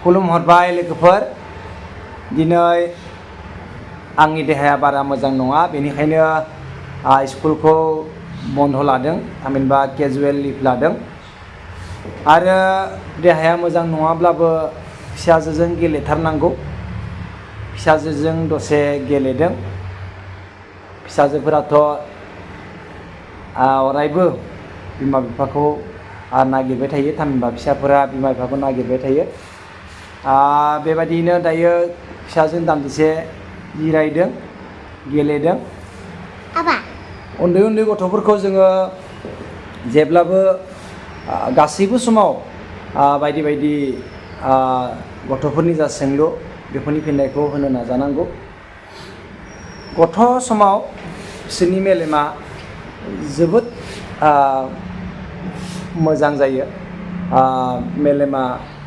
खुलुमहरबाय लोगोफोर दिनै आंनि देहाया बारा मोजां नङा बेनिखायनो स्कुलखौ बन्द लादों थामहिनबा केजुवेल लिभ लादों आरो देहाया मोजां नङाब्लाबो फिसाजोजों गेलेथारनांगौ फिसाजोजों दसे गेलेदों फिसाजोफोराथ' अरायबो बिमा बिफाखौ नागिरबाय थायो थामहिनबा फिसाफोरा बिमा बिफाखौ नागिरबाय थायो बेबायदिनो दायो फिसाजों दान्दिसे जिरायदों गेलेदों उन्दै उन्दै गथ'फोरखौ जोङो जेब्लाबो गासैबो समाव बायदि बायदि गथ'फोरनि जा सोंलु बेफोरनि फिननायखौ होनो नाजानांगौ गथ' समाव बिसोरनि मेलेमा जोबोद मोजां जायो मेलेमा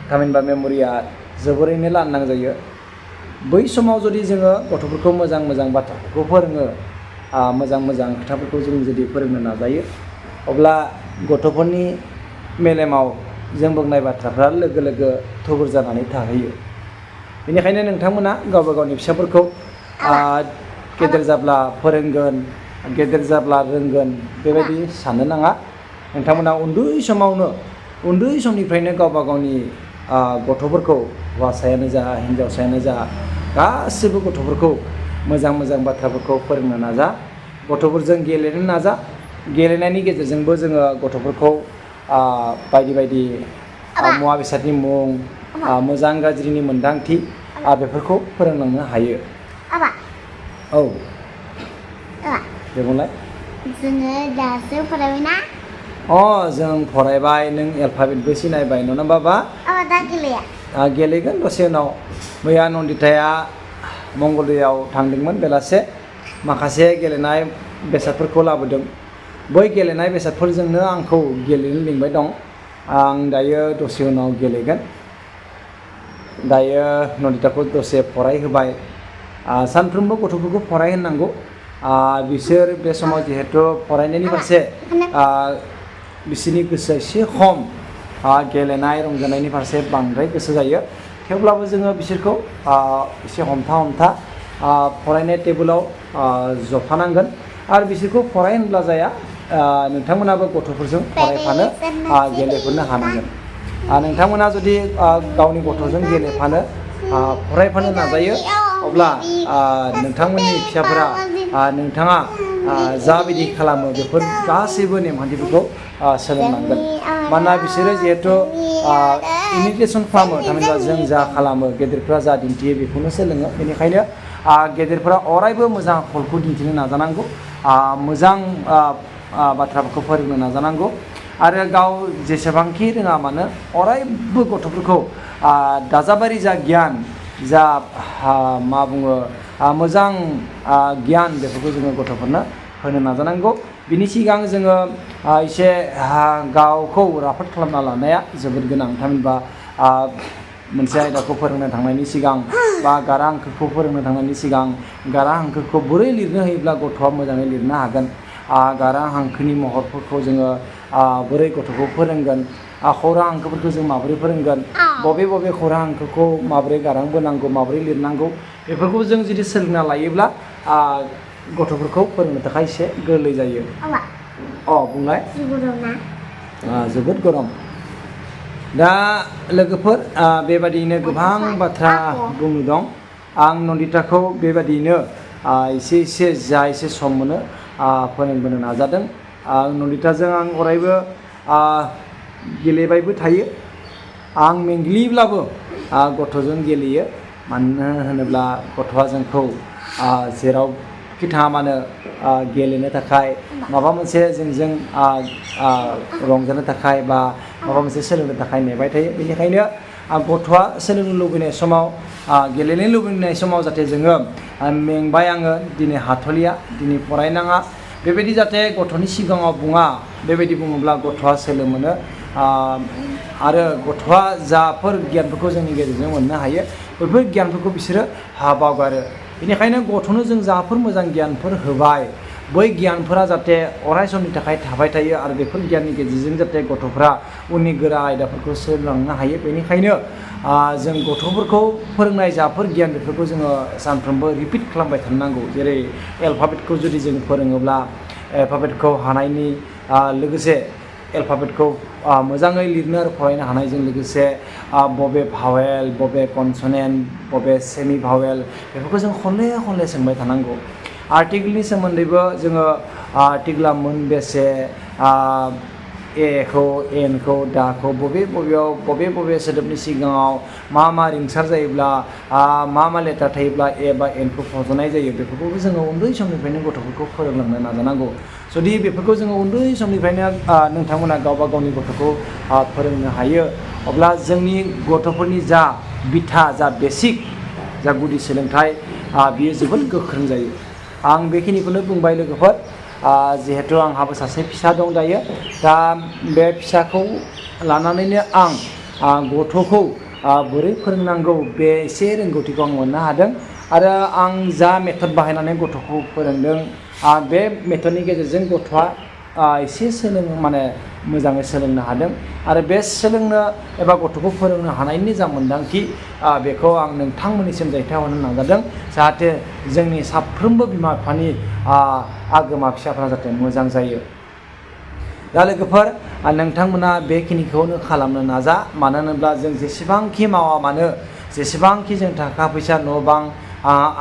थामहिनबा मेम'रिया जोबोरैनो लांदां जायो बै समाव जुदि जोङो गथ'फोरखौ मोजां मोजां बाथ्राफोरखौ फोरोङो मोजां मोजां खोथाफोरखौ जों जुदि फोरोंनो नाजायो अब्ला गथ'फोरनि मेलेमाव जों बुंनाय बाथ्राफ्रा लोगो लोगो थुबुर जानानै थाहैयो बेनिखायनो नोंथांमोना गावबा गावनि फिसाफोरखौ गेदेर जाब्ला फोरोंगोन गेदेर जाब्ला रोंगोन बेबायदि साननो नाङा नोंथांमोना उन्दै समनिफ्रायनो गावबा गावनि गथ'फोरखौ हौवासायानो जा हिन्जावसायानो जा गासैबो गथ'फोरखौ मोजां मोजां बाथ्राफोरखौ फोरोंनो नाजा गथ'फोरजों गेलेनो नाजा गेलेनायनि गेजेरजोंबो जोङो गथ'फोरखौ बायदि बायदि मुवा बेसादनि मुं मोजां गाज्रिनि मोन्दांथि बेफोरखौ फोरोंलांनो हायो औ दे बुंलाय जोङो दासो फरायबायना जों फरायबाय नों एलफाबेटबो सिनायबाय नङा बाबा दा गेलेया गेलेगोन दसे उनाव मैया नन्दिताया मंगलदैयाव थांदोंमोन बेलासे माखासे गेलेनाय बेसादफोरखौ लाबोदों बै गेलेनाय बेसादफोरजोंनो आंखौ गेलेनो लिंबाय दं आं दायो दसे उनाव गेलेगोन दायो नन्दिताखौ दसे फरायहोबाय सानफ्रोमबो गथ'फोरखौ फरायहोनांगौ बिसोर बे समाव जिहेथु फरायनायनि फारसे बिसोरनि गोसोआ एसे खम गेलेनाय रंजानायनि फारसे बांद्राय गोसो जायो थेवब्लाबो जोङो बिसोरखौ एसे हमथा फरायनाय टेबोलाव जफानांगोन आरो बिसोरखौ फरायहोनब्ला जाया नोंथांमोनाबो गथ'फोरजों फरायफानो गेलेफानो हानांगोन नोंथांमोना जुदि गावनि गथ'जों गेलेफानो फरायफानो नाजायो अब्ला नोंथांमोननि फिसाफोरा नोंथाङा जाबायदि खालामो बेफोर गासैबो नेमखान्थिफोरखौ सोलोंनांगोन मानोना बिसोरो जिहेथु इमिटेसन खालामो थामहिनबा जों जा खालामो गेदेरफ्रा जा दिन्थियो बेखौनो सोलोङो बेनिखायनो गेदेरफोरा अरायबो मोजां आखलखौ दिन्थिनो नाजानांगौ मोजां बाथ्राफोरखौ फोरोंनो नाजानांगौ आरो गाव जेसेबांखि रोङा मानो अरायबो गथ'फोरखौ दाजाबारि जा गियान जा मा बुङो मोजां गियान बेफोरखौ जोङो गथ'फोरनो होनो नाजानांगौ बिनि सिगां जोङो एसे गावखौ राफोद खालामना लानाया जोबोद गोनां थामहिनबा मोनसे आयदाखौ फोरोंनो थांनायनि सिगां बा गारा हांखोखौ फोरोंनो थांनायनि सिगां गारा हांखोखौ बोरै लिरनो होयोब्ला गथ'आ मोजाङै लिरनो हागोन गारा हांखोनि महरफोरखौ जोङो बोरै गथ'खौ फोरोंगोन खौरां हांखोफोरखौ जों माबोरै फोरोंगोन बबे खौरां हांखोखौ माबोरै गारां बोनांगौ माबोरै लिरनांगौ बेफोरखौ जों जुदि सोलोंना लायोब्ला गथ'फोरखौ फोरोंनो थाखाय एसे गोरलै जायो बुंलाय जोबोद गरम दा लोगोफोर बेबादियैनो गोबां बाथ्रा बुंनो दं आं नन्दिताखौ बेबादियैनो एसे जा एसे सम मोनो फोरोंबोनो नाजादों नन्दिताजों आं अरायबो गेलेबायबो थायो आं मेंग्लिब्लाबो गथ'जों गेलेयो मानो होनोब्ला गथ'आ जोंखौ जेरावखि थाङा मानो गेलेनो थाखाय माबा मोनसे जोंजों रंजानो थाखाय बा माबा मोनसे सोलोंनो थाखाय नेबाय थायो बेनिखायनो गथ'आ सोलोंनो लुबैनाय समाव गेलेनो लुबैनाय समाव जाहाथे जोङो मेंबाय आङो दिनै हाथ'लिया दिनै फरायनाङा बेबायदि जाहाथे गथ'नि सिगाङाव बुङा बेबायदि बुङोब्ला गथ'आ सोलो मोनो आरो गथ'आ जाफोर गियानफोरखौ जोंनि गेजेरजों मोननो हायो बेफोर गियानफोरखौ बिसोरो बावगारो बेनिखायनो गथ'नो जों जाफोर मोजां गियानफोर होबाय बै गियानफोरा जाहाथे अराय समनि थाखाय थाबाय थायो आरो बेफोर गियाननि गेजेरजों जाहाथे गथ'फ्रा उननि गोरा आयदाफोरखौ सोलोंलांनो हायो। बेनिखायनो जों गथ'फोरखौ फोरोंनाय जाफोर गियान बेफोरखौ जोङो सानफ्रोमबो रिपिट खालामबाय थानांगौ। जेरै एलफाबेटखौ जुदि जों फोरोङोब्ला एलफाबेटखौ हानायनि लोगोसे एलफाबेटखौ मोजाङै लिरनो आरो फरायनो हानायजों लोगोसे बबे भावेल, बबे कनसनेन्ट, बबे सेमि भावेल बेफोरखौ जों खनले खनले सोंबाय थानांगौ। आर्टिकेलनि सोमोन्दैबो जोङो आर्टिकेला मोनबेसे, एखौ, एनखौ, दाखौ बबे सोदोबनि सिगाङाव मा रिंसार जायोब्ला मा लेटार थायोब्ला ए बा एनखौ फज'नाय जायो बेफोरखौबो जोङो उन्दै समनिफ्रायनो गथ'फोरखौ फोरोंलांनो नाजानांगौ। जुदि बेफोरखौ जोङो उन्दै समनिफ्रायनो नोंथांमोना गावबा गावनि गथ'खौ फोरोंनो हायो अब्ला जोंनि गथ'फोरनि जा बिथा, जा बेसिक, जा गुदि सोलोंथाइ बियो जोबोद गोख्रों जायो। आं बेखिनिखौनो बुंबाय लोगोफोर। जिहेथु आंहाबो सासे फिसा दं दायो, दा बे फिसाखौ लानानैनो आं गथ'खौ बोरै फोरोंनांगौ बे एसे रोंगौथिखौ आं मोननो हादों आरो आं जा मेथड बाहायनानै गथ'खौ फोरोंदों बे मेथडनि गेजेरजों गथ'आ एसे मोजाङै सोलोंनो हादों आरो बे सोलोंनो एबा गथ'खौ फोरोंनो हानायनि जा मोन्दांथि बेखौ आं नोंथांमोननिसिम दैथायहरनो नाजादों जाहाथे जोंनि साफ्रोमबो बिमा बिफानि आगोमा फिसाफ्रा जाहाथे मोजां जायो। दा लोगोफोर नोंथांमोना बेखिनिखौनो खालामनो नाजा। मानो होनोब्ला जों जेसेबांखि मावा मानो, जेसेबांखि जों थाखा फैसा न' बां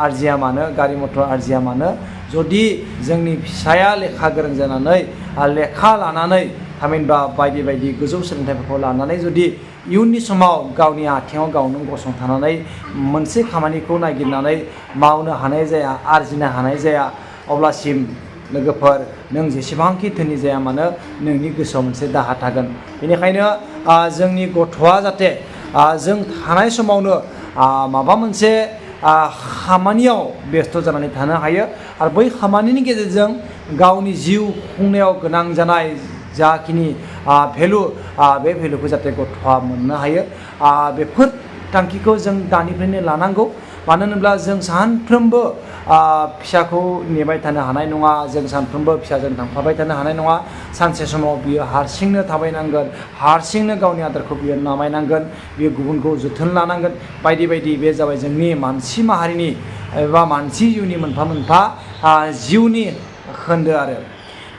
आरजिया मानो, गारि मथर आरजिया मानो, जुदि जोंनि फिसाया लेखा गोरों जानानै लेखा लानानै थामहिनबा बायदि बायदि गोजौ सोलोंथाइफोरखौ लानानै जुदि इयुननि समाव गावनि आथिङाव गावनो गसंथानानै मोनसे खामानिखौ नागिरनानै मावनो हानाय जाया, आरजिनो हानाय जाया, अब्लासिम लोगोफोर नों जेसेबांखि धोनि जाया मानो नोंनि गोसोआव मोनसे दाहा थागोन। बेनिखायनो जोंनि गथ'आ जाहाथे जों थानाय समावनो माबा मोनसे खामानियाव बेस्थ' जानानै थानो हायो आरो बै खामानिनि गेजेरजों गावनि जिउ खुंनायाव गोनां जानाय जाखिनि भेलु बे भेलुखौ जाहाथे गथ'आ मोननो हायो। बेफोर थांखिखौ जों दानिफ्रायनो लानांगौ। मानो होनोब्ला जों सानफ्रोमबो फिसाखौ नेबाय थानो हानाय नङा, जों सानफ्रोमबो फिसाजों थांफाबाय थानो हानाय नङा। सानसे समाव बियो हारसिंनो थाबायनांगोन, हारसिंनो गावनि आदारखौ बियो नामायनांगोन, बियो गुबुनखौ जोथोन लानांगोन, बायदि बायदि। बे जाबाय जोंनि मानसि माहारिनि एबा मानसि जिउनि मोनफा मोनफा जिउनि खोन्दो आरो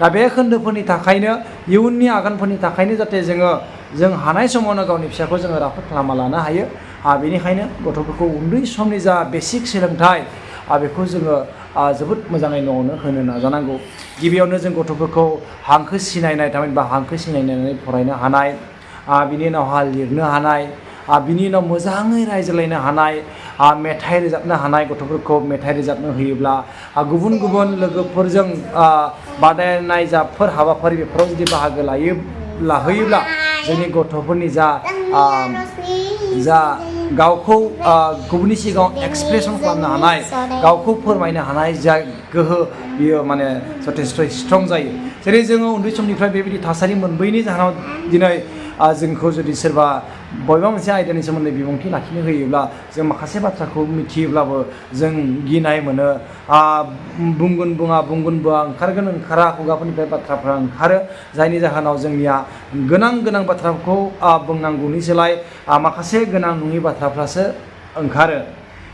दा बे खोन्दोफोरनि थाखायनो इयुननि आगानफोरनि थाखायनो जाहाथे जों हानाय समावनो गावनि फिसाखौ जोङो राफोद खालामना लानो हायो। बेनिखायनो गथ'फोरखौ उन्दै समनि जा बेसिक सोलोंथाइ बेखौ जोङो जोबोद मोजाङै न'आवनो होनो नाजानांगौ। गिबियावनो जों गथ'फोरखौ हांखो सिनायनाय थामहिनबा हांखो सिनायनानै फरायनो हानाय, बिनि उनावहा लिरनो हानाय, बिनि उनाव मोजाङै रायज्लायनो हानाय, मेथाइ रोजाबनो हानाय। गथ'फोरखौ मेथाइ रोजाबनो होयोब्ला गुबुन गुबुन लोगोफोरजों बादायनाय जाफोर हाबाफारि बेफोराव जुदि बाहागो लाहोयोब्ला जोंनि गथ'फोरनि जा गावखौ गुबुननि सिगाङाव एक्सप्रेसन खालामनो हानाय, गावखौ फोरमायनो हानाय जा गोहो बियो जथेस्थ' स्ट्रं जायो। जेरै जोङो उन्दै समनिफ्राय बेबायदि थासारि मोनबोयैनि जाहोनाव दिनै जोंखौ जुदि सोरबा बबेबा मोनसे आयदानि सोमोन्दै बिबुंथि लाखिनो होयोब्ला जों माखासे बाथ्राखौ मिथियोब्लाबो जों गिनाय मोनो। बुंगोन बुङा, बुंगोन बुङा, ओंखारगोन ओंखारा, खुगाफोरनिफ्राय बाथ्राफ्रा ओंखारो, जायनि जाहोनाव जोंनिया गोनां बाथ्राखौ बुंनांगौनि सोलाय माखासे गोनां नङि बाथ्राफ्रासो ओंखारो।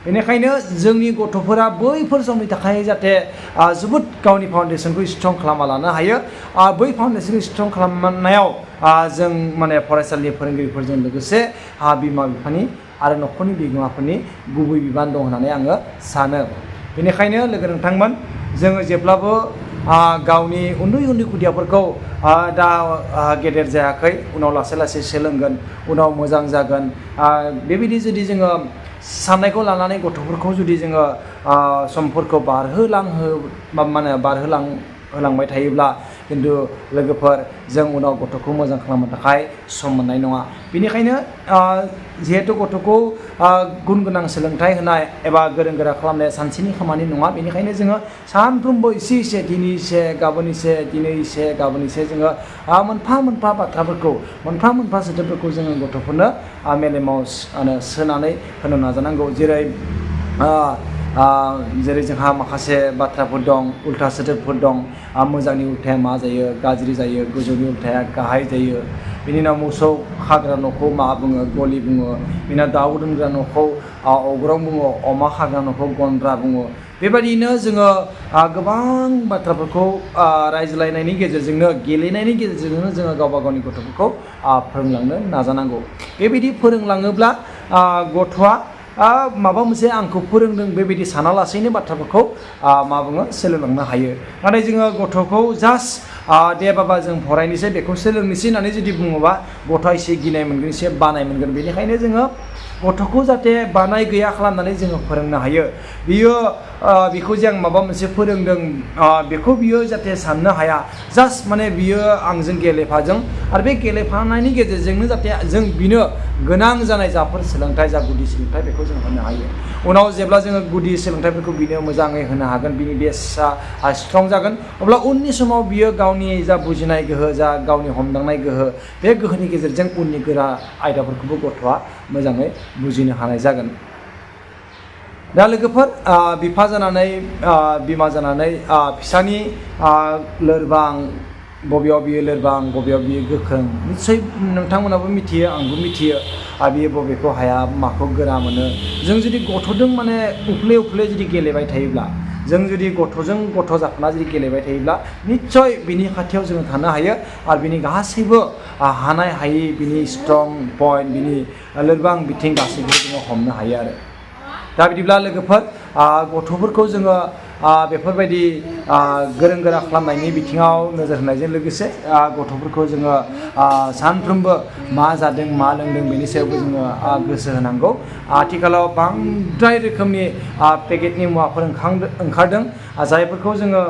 बेनिखायनो जोंनि गथ'फोरा बैफोर समनि थाखाय जाहाथे जोबोद गावनि फाउन्डेसनखौ स्ट्रं खालामना लानो हायो। बै फाउन्डेसनखौ स्ट्रं खालामनायाव जों फरायसालिनि फोरोंगिरिफोरजों लोगोसे बिमा बिफानि आरो न'खरनि बिगोमाफोरनि गुबै बिबान दं होननानै आङो सानो। बेनिखायनो लोगो नोंथांमोन, जोङो जेब्लाबो गावनि उन्दै खुदियाफोरखौ दा गेदेर जायाखै, उनाव लासै लासै सोलोंगोन, उनाव मोजां जागोन, बेबायदि जुदि जोङो साननायखौ लानानै गथ'फोरखौ जुदि जोङो समफोरखौ बारहोलांबाय थायोब्ला खिन्थु लोगोफोर जों उनाव गथ'खौ मोजां खालामनो थाखाय सम मोननाय नङा। बेनिखायनो जिहेथु गथ'खौ गुन गोनां सोलोंथाइ होनाय एबा गोरों गोरा खालामनाया सानसेनि खामानि नङा। बेनिखायनो जोङो सानफ्रोमबो एसे दिनै एसे गाबोन एसे, दिनै एसे गाबोन एसे जोङो मोनफा मोनफा बाथ्राफोरखौ, मोनफा मोनफा सोदोबफोरखौ जोङो गथ'फोरनो मेलेमाव सोनानै होनो नाजानांगौ। जेरै जेरै जोंहा माखासे बाथ्राफोर दं उल्था सोदोबफोर दं मोजांनि उल्थाया मा जायो गाज्रि जायो गोजौनि उल्थाया गाहाय जायो बिनि उनाव मोसौ खाग्रा न'खौ मा बुङो गलि बुङो बिनि उनाव दाउ दोनग्रा न'खौ अग्रं बुङो अमा खाग्रा न'खौ गन्द्रा बुङो बेबायदिनो जोङो गोबां बाथ्राफोरखौ रायज्लायनायनि गेजेरजोंनो गेलेनायनि गेजेरजोंनो जोङो गावबा गावनि गथ'फोरखौ फोरोंलांनो नाजानांगौ बेबायदि फोरोंलाङोब्ला गथ'आ माबा मोनसे आंखौ फोरोंदों बेबायदि सानालासेनो बाथ्राफोरखौ मा बुङो सोलोंलांनो हायो नाथाय जोङो गथ'खौ जास्ट दे बाबा जों फरायनोसै बेखौ सोलोंनोसै होननानै जुदि बुङोबा गथ'आ एसे गिनाय मोनगोन एसे बानाय मोनगोन बेनिखायनो जोङो गथ'खौ जाहाथे बानाय गैया खालामनानै जोङो फोरोंनो हायो बेखौ जे आं माबा मोनसे फोरोंदों बेखौ बियो जाहाथे साननो हाया जास्ट माने बियो आंजों गेलेफाजों आरो बे गेलेफानायनि गेजेरजोंनो जाहाथे जों बिनो गोनां जानाय जाफोर सोलोंथाइ जा गुदि सोलोंथाइ बेखौ जों होनो हायो उनाव जेब्ला जोङो गुदि सोलोंथाइफोरखौ बिनो मोजाङै होनो हागोन बिनि बेसआ स्ट्रं जागोन अब्ला उननि समाव बियो गावनि जा बुजिनाय गोहो जा गावनि हमदांनाय गोहो बे गोहोनि गेजेरजों उननि गोरा आयदाफोरखौबो गथ'आ मोजाङै बुजिनो हानाय जागोन दा लोगोफोर बिफा जानानै बिमा जानानै फिसानि लोरबां बबेयाव बियो लोरबां बबेयाव बियो गोख्रों निस्सय नोंथांमोनाबो मिथियो आंबो मिथियो बियो बबेखौ हाया माखौ गोरा मोनो जों जुदि गथ'जों माने उफ्ले उफ्ले जुदि गेलेबाय थायोब्ला जों जुदि गथ'जों गथ' जाफाना जुदि गेलेबाय थायोब्ला निस्सय बिनि खाथियाव जोङो थानो हायो आरो बिनि गासैबो हानाय हायि बिनि स्ट्रं पइन्ट बिनि लोरबां बिथिं गासैबो जोङो हमनो हायो आरो दा बिदिब्ला लोगोफोर गथ'फोरखौ जोङो बेफोरबायदि गोरों गोरा खालामनायनि बिथिङाव नोजोर होनायजों लोगोसे गथ'फोरखौ जोङो सानफ्रोमबो मा जादों मा लोंदों बेनि सायावबो जोङो गोसो होनांगौ आथिखालाव बांद्राय रोखोमनि पेकेटनि मुवाफोर ओंखारदों जायफोरखौ जोङो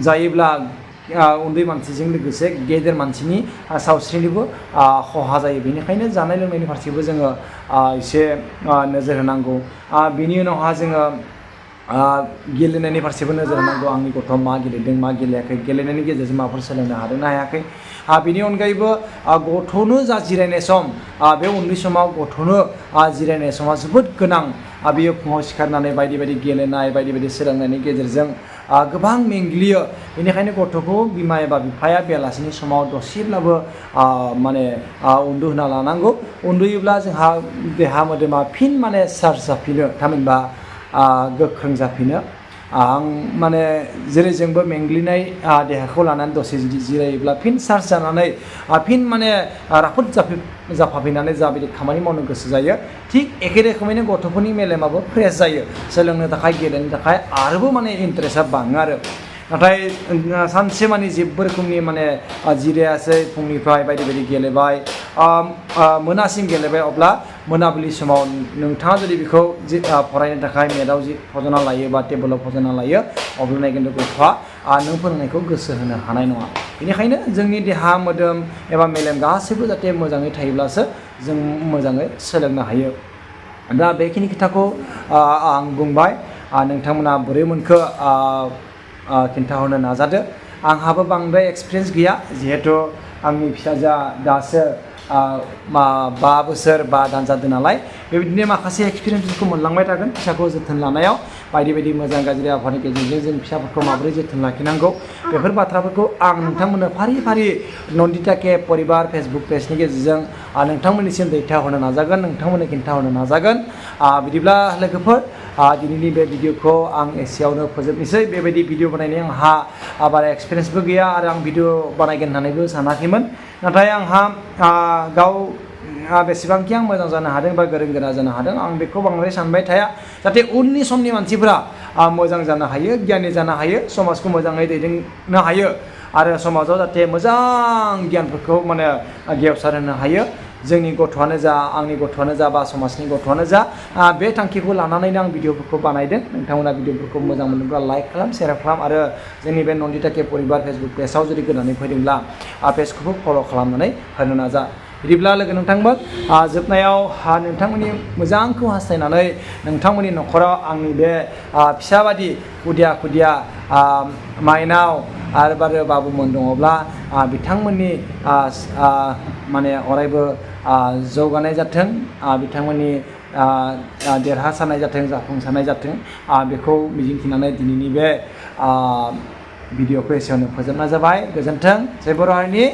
जायोब्ला उन्दै मानसिजों लोगोसे गेदेर मानसिनि सावस्रिनिबो खहा जायो बेनिखायनो जानाय लोंनायनि फारसेबो जोङो एसे नोजोर होनांगौ बिनि उनावहा जोङो गेलेनायनि फारसेबो नोजोर होनांगौ आंनि गथ'आ मा गेलेदों मा गेलेयाखै गेलेनायनि गेजेरजों माबाफोर सोलोंनो हादोंना हायाखै बेनि अनगायैबो गथ'नो जा जिरायनाय सम बे उन्दै समाव गथ'नो जिरायनाय समा जोबोद गोनां बियो फुङाव सिखारनानै बायदि बायदि गेलेनाय बायदि बायदि सोलोंनायनि गेजेरजों गोबां मेंग्लियो बेनिखायनो गथ'खौ बिमा एबा बिफाया बेलासिनि समाव दसेब्लाबो माने उन्दुहोना लानांगौ उन्दुयोब्ला जोंहा देहा मोदोमा फिन माने चार्ज जाफिनो थामहिनबा गोख्रों जाफिनो आं माने जेरै जोंबो मेंग्लिनाय देहाखौ लानानै दसे जुदि जिरायोब्ला फिन चार्ज जानानै फिन माने राफोद जाफाफिननानै जाबायदि खामानि मावनो गोसो जायो थिग एखे रोखोमैनो गथ'फोरनि मेलेमाबो फ्रेस जायो सोलोंनो थाखाय गेलेनो थाखाय आरोबाव माने इन्टारेस्टआ बाङो आरो नाथाय सानसे माने जेबो रोखोमनि माने जिरायासै फुंनिफ्राय बायदि बायदि गेलेबाय मोनासिम गेलेबाय अब्ला मोनाबिलि समाव नोंथाङा जुदि बेखौ फरायनो थाखाय मेदाव जि फजना लायो बा टेबोलाव फजना लायो अब्लाना खिन्थु गथ'आ नों फोरोंनायखौ गोसो होनो हानाय नङा बेनिखायनो जोंनि देहा मोदोम एबा मेलेम गासैबो जाहाथे मोजाङै थायोब्लासो जों मोजाङै सोलोंनो हायो दा बेखिनि खोथाखौ आं बुंबाय नोंथांमोना बोरै मोनखो खिन्थाहरनो नाजादो आंहाबो बांद्राय एक्सपिरियेन्स गैया जिहेथु आंनि फिसाजोआ दासो 5 बोसोर 5 दान जादों नालाय बेबायदिनो माखासे एक्सपिरियेन्सफोरखौ मोनलांबाय थागोन फिसाखौ जोथोन लानायाव बायदि बायदि मोजां गाज्रि आबहावानि गेजेरजों जों फिसाफोरखौ माबोरै जोथोन लाखिनांगौ बेफोर बाथ्राफोरखौ आं नोंथांमोननो फारि फारि नन्दिता के परिबार फेसबुक पेजनि गेजेरजों नोंथांमोननिसिम दैथायहरनो नाजागोन नोंथांमोननो खिन्थाहरनो नाजागोन बिदिब्ला लोगोफोर दिनैनि बे भिडिअखौ आं एसेयावनो फोजोबनोसै बेबायदि भिडिअ बानायनाय आंहा बारा एक्सपिरियेन्सबो गैया आरो आं भिडिअ बानायगोन होननानैबो सानाखैमोन नाथाय आंहा गाव बेसेबांखि आं मोजां जानो हादों बा गोरों गोरा जानो हादों आं बेखौ बांद्राय सानबाय थाया जाहाथे उननि समनि मानसिफोरा मोजां जानो हायो गियानि जानो हायो समाजखौ मोजाङै दैदेननो हायो आरो समाजाव जाहाथे मोजां गियानफोरखौ माने गेवसार होनो हायो जोंनि गथ'आनो जा आंनि गथ'आनो जा बा समाजनि गथ'आनो जा बे थांखिखौ लानानैनो आं भिडिअफोरखौ बानायदों नोंथांमोना भिडिअफोरखौ मोजां मोनोब्ला लाइक खालाम शेयार खालाम आरो जोंनि बे नन्दिता के परिबार फेसबुक पेजाव जुदि गोदानै फैदोंब्ला पेजखौबो फल' खालामनानै होनो नाजा बिदिब्ला लोगो नोंथांमोन जोबनायाव नोंथांमोननि मोजांखौ हास्थायनानै नोंथांमोननि न'खराव आंनि बे फिसाबादि खुदिया माइनाव आरो बाबुमोन दङब्ला बिथांमोननि माने अरायबो जौगानाय जाथों बिथांमोननि देरहासारनाय जाथों जाफुंसारनाय जाथों बेखौ मिजिंथिनानै दिनैनि बे भिडिअखौ एसेयावनो फोजोबनाय जाबाय। गोजोन्थों। जय बर' हारिनि